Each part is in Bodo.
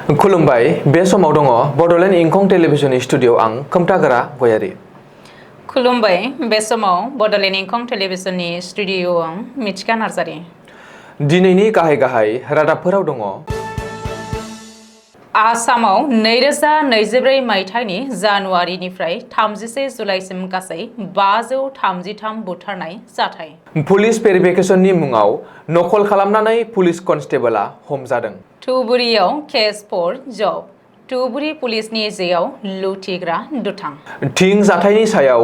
खुलुमबाय बे समाव दङ बडोलेण्ड इंखं टेलिभिजन स्टुडियो आं खोमथागोरा गयारि। खुलुमबाय बे समाव बडोलेण्ड इंखं टेलिभिजननि स्टुडियो आं मिथिका नार्जारि। दिनैनि गाहाय रादाबफोराव दङ आसामाव 2024 मायथाइनि जानुवारिनिफ्राय 31 जुलाइसिम गासै 533 बुथारनाय जाथाय। पुलिस भेरिफिकेशननि मुङाव नकल खालामनानै पुलिस कनस्टेबलआ हमजादों। धुबुरीयाव केस फर जब धुबुरी पुलिसनि जेआव लुथिग्रा दुथां। थिं जाथायनि सायाव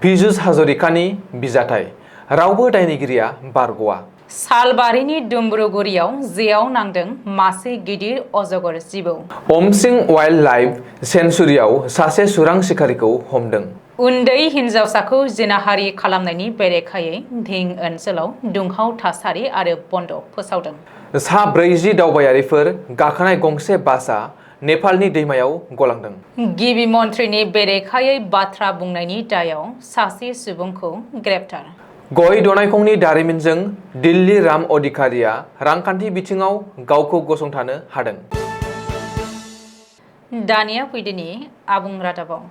पीयूष हाजरिकानि बिजाथाय रावबो दायनिगिरिया बारग'आ। सालबारिनि दुम्ब्रुगुरियाव जेआव नांदों मासे गिदिर अजगर जिबौ। अमसिं वाइल्ड लाइफ सेंचुरियाव सासे सुरां सिखारिखौ हमदों। उन्दै हिन्जावसाखौ जिनाहारि खालामनायनि बेरेखायै धिं ओनसोलाव दुंहाव थासारि आरो बन्द फोसावदों। सा 40 दावबायारिफोर गाखोनाय गंसे बासआ नेपालनि दैमायाव गलांदों। गिबि मन्थ्रिनि बेरेखायै बाथ्रा बुंनायनि दायाव सासे सुबुंखौ ग्रेप्तार। गय दनायखंनि दारिमिनजों दिल्ली राम अधिकारिया रांखान्थि बिथिङाव गावखौ गसंथानो हादों। दानिया फैदोनि आबुं रादाबाव।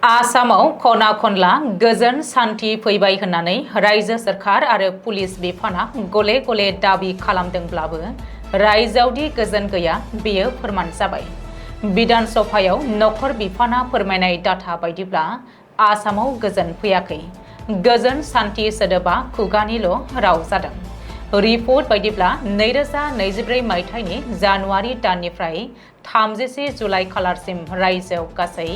आसामाव खना खनला गोजोन सान्थि फैबाय होननानै रायजो सोरखार आरो पुलिस बिफाना गले गले दाबि खालामदोंब्लाबो रायजोआवदि गोजोन गैया बेयो फोरमान जाबाय। बिधान सभायाव नखर बिफाना फोरमायनाय डाटा बायदिब्ला आसामाव गोजोन फैयाखै। गोजोन सान्थि सोदोबा खुगानिल' राव जादों। रिपर्ट बायदिब्ला 2024 मायथाइनि जानुवारि दाननिफ्राय 31 जुलाइ खालारसिम रायजोआव गासै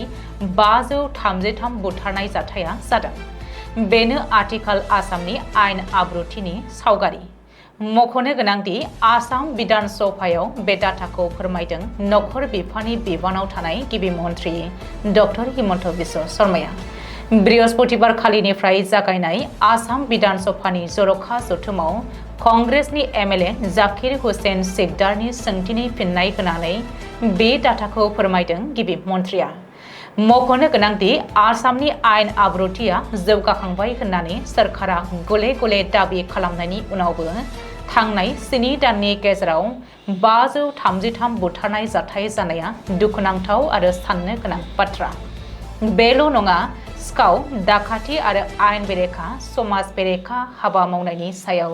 533 बुथारनाय जाथाया जादों। बेनो आथिखाल आसामनि आयेन आब्रुथिनि सावगारि। मख'नो गोनांदि आसाम बिधान सभायाव बे डाटाखौ फोरमायदों नखर बिफाननि बिबानाव थानाय गिबि मन्थ्रि डक्टर हिमन्त बिश्व शर्माया। बृहस्पतिबार खालिनिफ्राय जागायनाय आसाम बिधान सभानि जर'खा जथुमाव कंग्रेसनि एमएलए जाकिर हुसेन सिकदारनि सोंथिनि फिननाय होनानै बे डाटाखौ फोरमायदों गिबि मन्थ्रिया। मख'नो गोनांदि आसामनि आयेन आब्रुथिया जौगाखांबाय होननानै सोरखारा गले गले दाबि खालामनायनि उनावबो थांनाय 7 दाननि गेजेराव 533 बुथारनाय जाथाय जानाया दुखुनांथाव आरो साननो गोनां बाथ्रा। बेल' नङा, सिखाव दाखाथि आरो आयेन बेरेखा समाज बेरेखा हाबा मावनायनि सायाव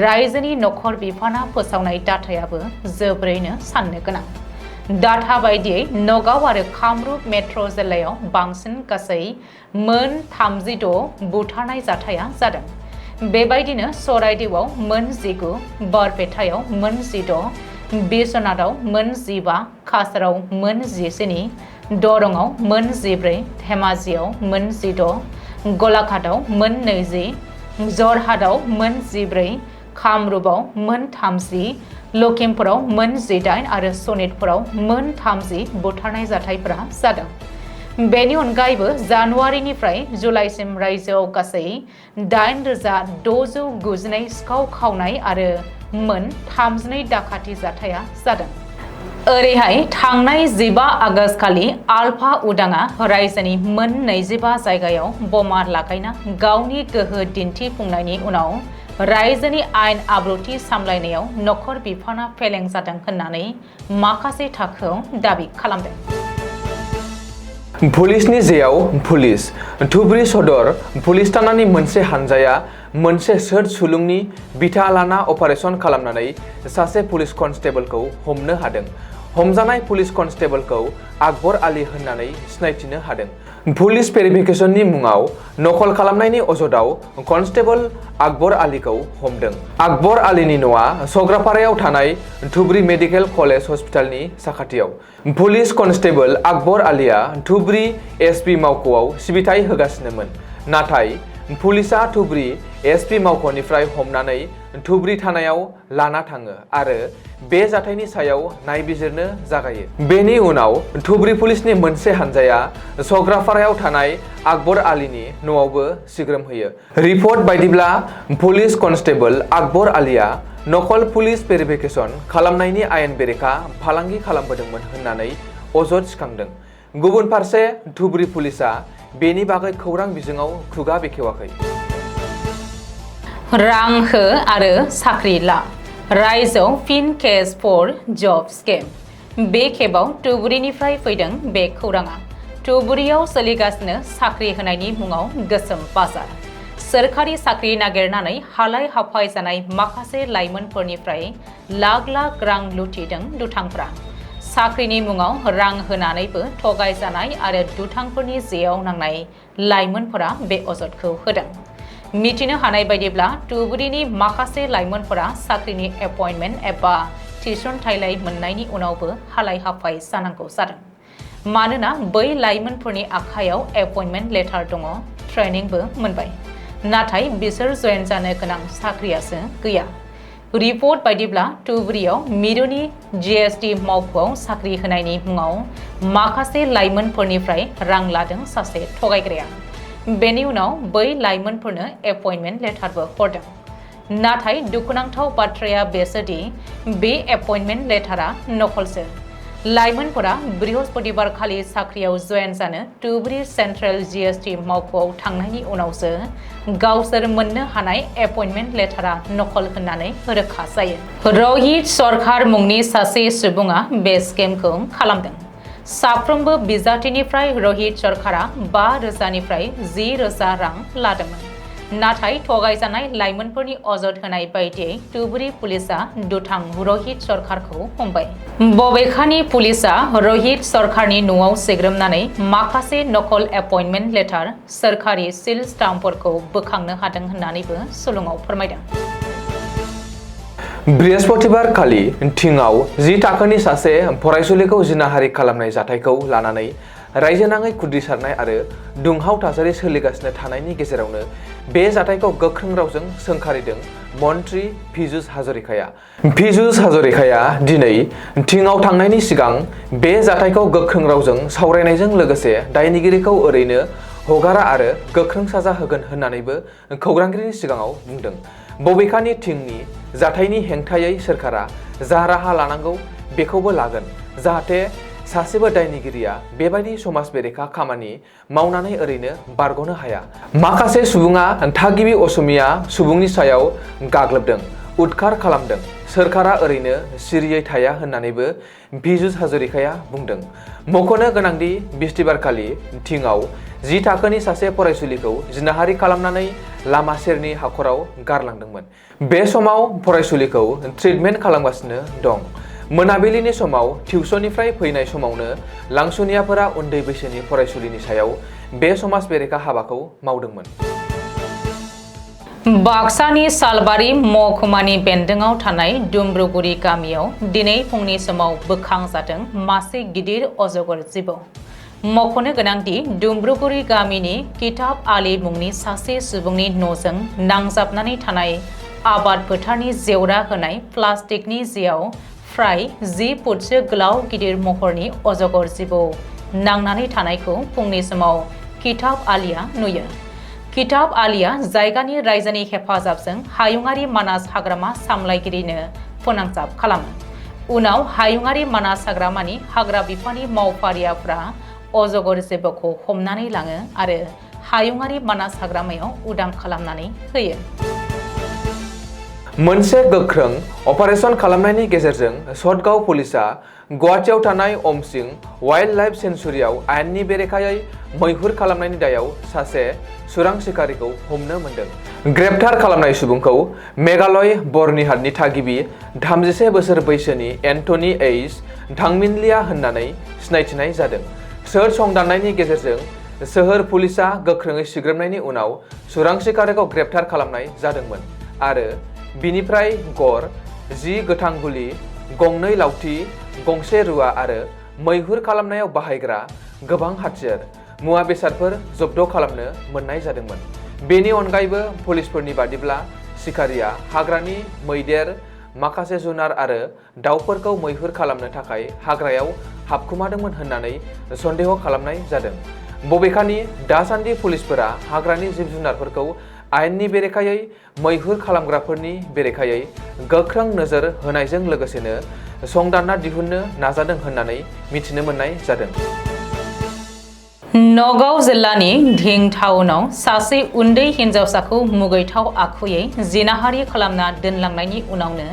रायजोनि नखर बिफाना फोसावनाय डाटायाबो जोबोरैनो साननो गोनां। डाटा बायदियै नगाव आरो कामरुप मेट्र' जिल्लायाव बांसिन गासै मोन 36 बुथारनाय जाथाया जादों। बेबायदिनो चराइदेउआव मोन 19, बरपेटायाव मोन 16, बिश्वनाथाव मोन 15, काछाराव मोन 12, दरंआव मोन 14, धेमाजियाव मोन 16, गलाघाटआव मोन 20, जरहाटआव मोन 14, कामरुपआव मोन 30, लखिमपुराव मोन 18 आरो सनितपुराव मोन 30 बुथारनाय जाथायफोरा जादों। बेनि अनगायैबो जानुवारिनिफ्राय जुलाइसिम रायजोआव गासै 8,692 सिखाव खावनाय आरो मोन 32 दाखाथि जाथाया जादों। ओरैहाय थांनाय 15 आगस्त खालि आलफा उदाङा रायजोनि मोन 25 जायगायाव बमा लागायना गावनि गोहो दिन्थिफुंनायनि उनाव रायजोनि आयेन आब्रुथि सामलायनायाव नखर बिफाना फेलें जादों होननानै माखासे थाखोआव दाबि खालामदों। पुलिसनि जेआव पुलिस धुबुरी सदर पुलिस थानानि मोनसे हानजाया मोनसे सोद सुलुंनि बिथा लाना अपारेशन खालामनानै सासे पुलिस कनस्टेबलखौ हमनो हादों। हमजानाय पुलिस कनस्टेबलखौ आकबर आली होननानै सिनायथिनो हादों। पुलिस भेरिफिकेशननि मुङाव नकल खालामनायनि अजदाव कनस्टेबल आकबर आलीखौ हमदों। आकबर आलीनि न'आ सग्रापारायाव थानाय धुबुरी मेडिकेल कलेज हस्पिटालनि साखाथियाव। पुलिस कनस्टेबल आकबर आलीया धुबुरी एसपि मावख'आव सिबिथाय होगासिनोमोन। नाथाय पुलिसआ धुबुरी एसपि मावख'निफ्राय हमनानै धुबुरी थानायाव लाना थाङो आरो बे जाथायनि सायाव नायबिजिरनो जागायो। बेनि उनाव धुबुरी पुलिसनि मोनसे हानजाया सग्रापारायाव थानाय आकबर आलीनि न'आवबो सिग्रोमहैयो। रिपर्ट बायदिब्ला पुलिस कनस्टेबल आकबर आलीया नकल पुलिस भेरिफिकेशन खालामनायनि आयेन बेरेखा फालांगि खालामबोदोंमोन होननानै अजद थिखांदों। गुबुन फारसे धुबुरी पुलिसआ बेनि बागै खौरां बिजोङाव खुगा बेखेवाखै। रां हो आरो साख्रि ला, रायजोआव फिन केस फर जब स्केम। बे खेबाव धुबुरीनिफ्राय फैदों बे खौराङा। धुबुरीयाव सोलिगासिनो साख्रि होनायनि मुङाव गोसोम बाजार। सोरखारि साख्रि नागिरनानै हालाय हाफाय जानाय माखासे लाइमोनफोरनिफ्राय लाख लाख रां लुथिदों दुथांफोरा। साख्रिनि मुङाव रां होनानैबो थगायजानाय आरो दुथांफोरनि जेयाव नांनाय लाइमोनफोरा बे अजदखौ होदों। मिथिनो हानाय बायदिब्ला धुबुरीनि माखासे लाइमोनफोरा साख्रिनि एपइन्टमेन्ट एबा थिसनथाइलाय मोननायनि उनावबो हालाय हाफाय जानांगौ जादों। मानोना बै लाइमोनफोरनि आखायाव एपइन्टमेन्ट लेटार दङ, ट्रेनिंबो मोनबाय, नाथाय बिसोर जयेन जानो गोनां साख्रियासो गैया। रिपर्ट बायदिब्ला धुबुरीयाव मिरुनि GST मावख'आव साख्रि होनायनि मुङाव माखासे लाइमोनफोरनिफ्राय रां लादों सासे थगायग्राया। बेनि उनाव बै लाइमोनफोरनो एपइन्टमेन्ट लेटारबो हरदों। नाथाय दुखुनांथाव बाथ्राया बेसोदि बे एपइन्टमेन्ट लेटारा नकलसो। लाइमोनफोरा बृहस्पतिबार खालि साख्रियाव जयेन जानो धुबुरी सेन्ट्रेल GST मावख'आव थांनायनि उनावसो गावसोर मोननो हानाय एपइन्टमेन्ट लेटारा नकल होननानै रोखा जायो। रहित सरकार मुंनि सासे सुबुङा बे स्केमखौ खालामदों। साफ्रोमबो बिजाथिनिफ्राय रहित सरकारा 5,000निफ्राय 10,000 रां लादोंमोन। नाथाय थगायजानाय लाइमोनफोरनि अजद होनाय बायदियै धुबुरी पुलिसा दुथां रहित सरकारखौ हमबाय। बबेखानि पुलिसा रहित सरकारनि न'आव सेग्रोमनानै माखासे नकल एपइन्टमेन्ट लेटार, सोरखारि सिल स्टाम्पफोरखौ बोखांनो हादों होननानैबो सुलुङाव फोरमायदों। बृहस्पतिबार खालि थिङाव 10 थाखोनि सासे फरायसुलिखौ जिनाहारि खालामनाय जाथायखौ लानानै रायजोनाङै खुद्रिसारनाय आरो दुंहाव थासारि सोलिगासिनो थानायनि गेजेरावनो बे जाथायखौ गोख्रों रावजों सोंखारिदों मन्त्रि पीयूष हाजरिकाया। पीयूष हाजरिकाया दिनै थिङाव थांनायनि सिगां बे जाथायखौ गोख्रों रावजों सावरायनायजों लोगोसे दायनिगिरिखौ ओरैनो हगारा आरो गोख्रों साजा होगोन होननानैबो खौरांगिरिनि सिगाङाव बुंदों। बबेखानि थिंनि जाथायनि हेंथायै सोरखारा जा राहा लानांगौ बेखौबो लागोन, जाहाथे सासेबो दायनिगिरिया बेबायदि समाज बेरेखा खामानि मावनानै ओरैनो बारग'नो हाया। माखासे सुबुङा थागिबि असमिया सुबुंनि सायाव गाग्लोबदों, उदखार खालामदों। सोरखारा ओरैनो सिरियै थाया होननानैबो पीयूष हाजरिकाया बुंदों। मख'नो गोनांदि बिस्तिबारखालि थिङाव 10 थाखोनि सासे फरायसुलिखौ जिनाहारि खालामनानै लामा सेरनि हाखराव गारलांदोंमोन। बे समाव फरायसुलिखौ ट्रिटमेन्ट खालामगासिनो दं। मोनाबिलिनि समाव टिउसननिफ्राय फैनाय समावनो लांसुनियाफोरा उन्दै बैसोनि फरायसुलिनि सायाव बे समाज बेरेखा हाबाखौ मावदोंमोन। बाक्सानि सालबारि महकुमानि बेन्दोङाव थानाय दुम्ब्रुगुरि गामियाव दिनै फुंनि समाव बोखांजादों मासे गिदिर अजगर जिबौ। मख'नो गोनांदि दुम्ब्रुगुरि गामिनि किताब आली मुंनि सासे सुबुंनि न'जों नांजाबनानै थानाय आबाद फोथारनि जेवरा होनाय प्लास्टिकनि जेयाव फ्राय 10 फुटसो गोलाव गिदिर महरनि अजगर जिबौ नांनानै थानायखौ फुंनि समाव किताब आलीया नुयो। किताब आलीया जायगानि रायजोनि हेफाजाबजों हायुङारि मानास हाग्रामा सामलायगिरिनो फोनांजाब खालामो। उनाव हायुङारि मानास हाग्रामानि हाग्रा बिफाननि मावफारियाफ्रा अजगर जिबौखौ हमनानै लाङो आरो हायुङारि मानास हाग्रामायाव उदां खालामनानै होयो। मोनसे गोख्रों अपारेशन खालामनायनि गेजेरजों सतगाव पुलिसा गुवाहाटीआव थानाय अमसिं वाइल्ड लाइफ सेन्चुरियाव आयेननि बेरेखायै मैहुर खालामनायनि दायाव सासे सुरां सिखारिखौ हमनो मोन्दों। ग्रेप्तार खालामनाय सुबुंखौ मेघालय बर्निहाटनि थागिबि 31 बोसोर बैसोनि एन्टनी एइस थांमिनलिया होननानै सिनायथिनाय जादों। सोर संदाननायनि गेजेरजों सोहोर पुलिसा गोख्रोङै सिग्रोमनायनि उनाव सुरां सिखारिखौ ग्रेप्तार खालामनाय जादोंमोन आरो बिनिफ्राय गर, 10 गोथां गुलि, 2 लावथि, 1 रुवा आरो मैहुर खालामनायाव बाहायग्रा गोबां हाथियार मुवा बेसादफोर जब्द खालामनो मोननाय जादोंमोन। बेनि अनगायैबो पुलिसफोरनि बादिब्ला सिखारिया हाग्रानि मैदेर, माखासे जुनार आरो दाउफोरखौ मैहुर खालामनो थाखाय हाग्रायाव हाबखुमादोंमोन होननानै सन्देह खालामनाय जादों। बबेखानि दासान्दि पुलिसफोरा हाग्रानि जिब जुनारफोरखौ आयेननि बेरेखायै मैहुर खालामग्राफोरनि बेरेखायै गोख्रों नोजोर होनायजों लोगोसेनो संदानना दिहुननो नाजादों होननानै मिथिनो मोननाय जादों। नगाव जिल्लानि धिं टाउनाव सासे उन्दै हिन्जावसाखौ मुगैथाव आखुयै जिनाहारि खालामना दोनलांनायनि उनावनो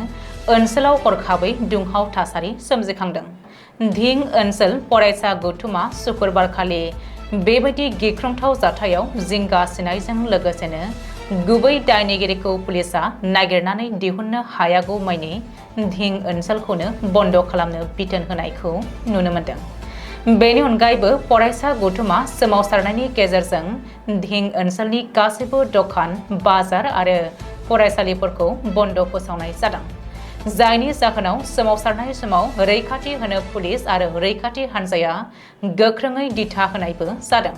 ओनसोलाव हरखाबै दुंहाव थासारि सोमजिखांदों। धिं ओनसोल फरायसा गौथुमा शुक्रबारखालि बेबायदि गिख्रंथाव जाथायाव जिंगा सिनायजों लोगोसेनो गुबै दायनिगिरिखौ पुलिसा नागिरनानै दिहुननो हायागौमानि धिं ओनसोलखौनो बन्द खालामनो बिथोन होनायखौ नुनो मोन्दों। बेनि अनगायैबो फरायसा गौथुमा सोमावसारनायनि गेजेरजों धिं ओनसोलनि गासैबो दखान, बाजार आरो फरायसालिफोरखौ बन्द फोसावनाय जादों। जायनि जाहोनाव सोमावसारनाय समाव रैखाथि होनो पुलिस आरो रैखाथि हान्जाया गोख्रोङै दिथा होनायबो जादों।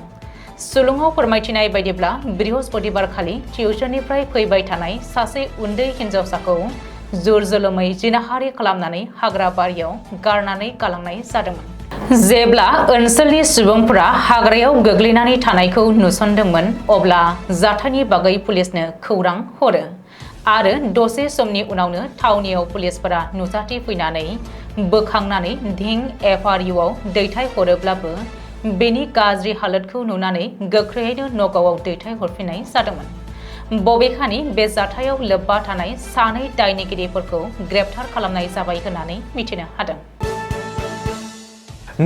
सुलुङाव फोरमायथिनाय बायदिब्ला बृहस्पतिबारखालि टिउसननिफ्राय फैबाय थानाय सासे उन्दै हिन्जावसाखौ जुर-जोलुमै जिनाहारि खालामनानै हाग्रा बारियाव गारनानै गालांनाय जादोंमोन। जेब्ला ओनसोलनि सुबुंफोरा हाग्रायाव गोग्लैनानै थानायखौ नुसनदोंमोन अब्ला जाथायनि बागै पुलिसनो खौरां हरो आरो दसे समनि उनावनो थावनियाव पुलिसफोरा नुजाथिफैनानै बोखांनानै धिं FRUआव दैथायहरोब्लाबो बेनि गाज्रि हालोदखौ नुनानै गोख्रैयैनो नगावआव दैथायहरफिननाय जादोंमोन। बबेखानि बे जाथायाव लोब्बा थानाय सानै दायनिगिरिफोरखौ ग्रेप्तार खालामनाय जाबाय होननानै मिथिनो हादों।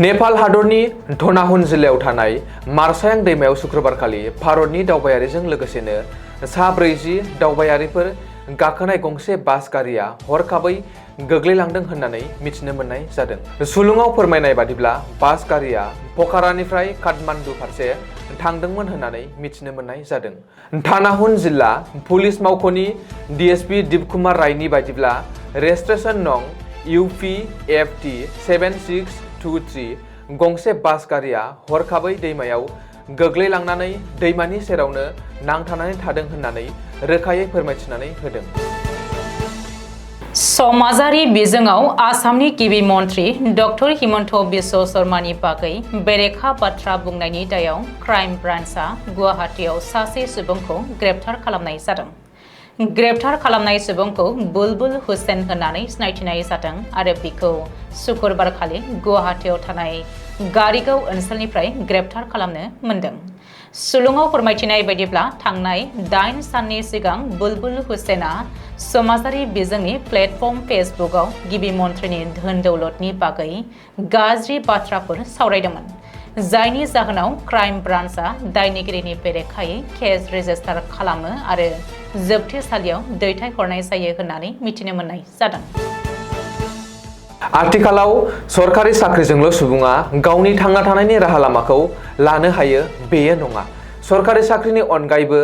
नेपाल हादरनि धनाहुन जिल्लायाव थानाय मार्सायां दैमायाव शुक्रबारखालि भारतनि दावबायारिजों लोगोसेनो सा-40 दावबायारिफोर गाखोनाय गंसे बास गारिया हरखाबै गोग्लैलांदों होननानै मिथिनो मोननाय जादों। सुलुङाव फोरमायनाय बादिब्ला बास गारिया पकारानिफ्राय काठमान्डु फारसे थांदोंमोन होननानै मिथिनो मोननाय जादों। धनाहुन जिल्ला पुलिस मावख'नि DSP दिपकुमार रायनि बादिब्ला रेजिस्ट्रेशन नं UPFT 7623 गंसे बास गारिया हरखाबै दैमायाव गोग्लैलांनानै दैमानि सेरावनो नांथानानै थादों होननानै रोखायै फोरमायथिनानै होदों। समाजारि बिजोङाव आसामनि गिबि मन्थ्रि डक्टर हिमन्त बिश्व शर्मानि बागै बेरेखा बाथ्रा बुंनायनि दायाव क्राइम ब्रान्चआ गुवाहाटीआव सासे सुबुंखौ ग्रेप्तार खालामनाय जादों। ग्रेप्तार खालामनाय सुबुंखौ बुलबुल हुसेन होननानै सिनायथिनाय जादों आरो बिखौ शुक्रबारखालि गुवाहाटीआव थानाय गारिगाव ओनसोलनिफ्राय ग्रेप्तार खालामनो मोन्दों। सुलुङाव फोरमायथिनाय बायदिब्ला थांनाय 8 साननि सिगां बुलबुल हुसेना समाजारि बिजोंनि प्लेटफर्म फेसबुकआव गिबि मन्थ्रिनि धोन दौलतनि बागै गाज्रि बाथ्राफोर सावरायदोंमोन। जायनि जाहोनाव क्राइम ब्रान्चआ दायनिगिरिनि बेरेखायै केस रेजिस्टार खालामो आरो जोबथेसालियाव दैथायहरनाय जायो होननानै मिथिनो मोननाय जादों। आथिखालाव सरकारि साख्रिजोंल' सुबुङा गावनि थांना थानायनि राहा लामाखौ लानो हायो बेयो नङा। सरकारि साख्रिनि अनगायैबो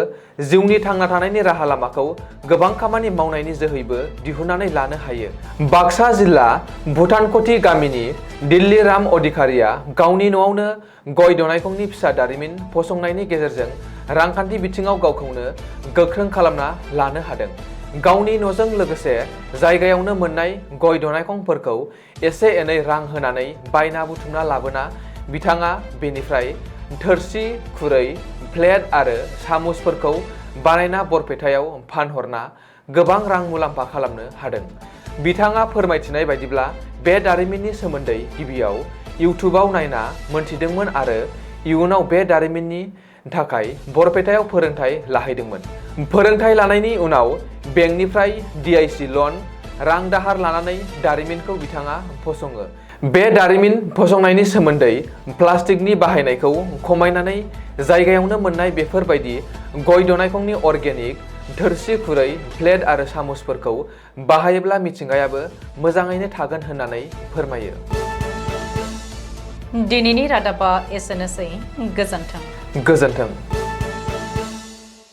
जिउनि थांना थानायनि राहा लामाखौ गोबां खामानि मावनायनि जोहैबो दिहुननानै लानो हायो। बाक्सा जिल्ला भुटानक'थि गामिनि दिल्ली राम अधिकारिया गावनि न'आवनो गय दनायखंनि फिसा दारिमिन फसंनायनि गेजेरजों रांखान्थि बिथिङाव गावखौनो गोख्रों खालामना लानो हादों। गावनि न'जों लोगोसे जायगायावनो मोननाय गय दनायखंफोरखौ एसे एनै रां होनानै बायना बुथुमना लाबोना बिथाङा बेनिफ्राय थोरसि, खुरै, प्लेट आरो सामुसफोरखौ बानायना बरपेटायाव फानहरना गोबां रां मुलाम्फा खालामनो हादों। बिथाङा फोरमायथिनाय बायदिब्ला बे दारिमिननि सोमोन्दै गिबियाव इउटुबाव नायना मोनथिदोंमोन आरो इयुनाव बे दारिमिननि थाखाय बरपेटायाव फोरोंथाय लाहैदोंमोन। फोरोंथाय लानायनि उनाव बेंकनिफ्राय DIC लन रां दाहार लानानै दारिमिनखौ बिथाङा फसङो। बे दारिमिन फसंनायनि सोमोन्दै प्लास्टिकनि बाहायनायखौ खमायनानै जायगायावनो मोननाय बेफोरबायदि गय दनायखंनि अर्गेनिक थोरसि, खुरै, प्लेट आरो सामुसफोरखौ बाहायोब्ला मिथिंगायाबो मोजाङैनो थागोन होननानै फोरमायो। दिनैनि रादाबा एसेनोसै। गोजोन्थों। गोजोन्थों।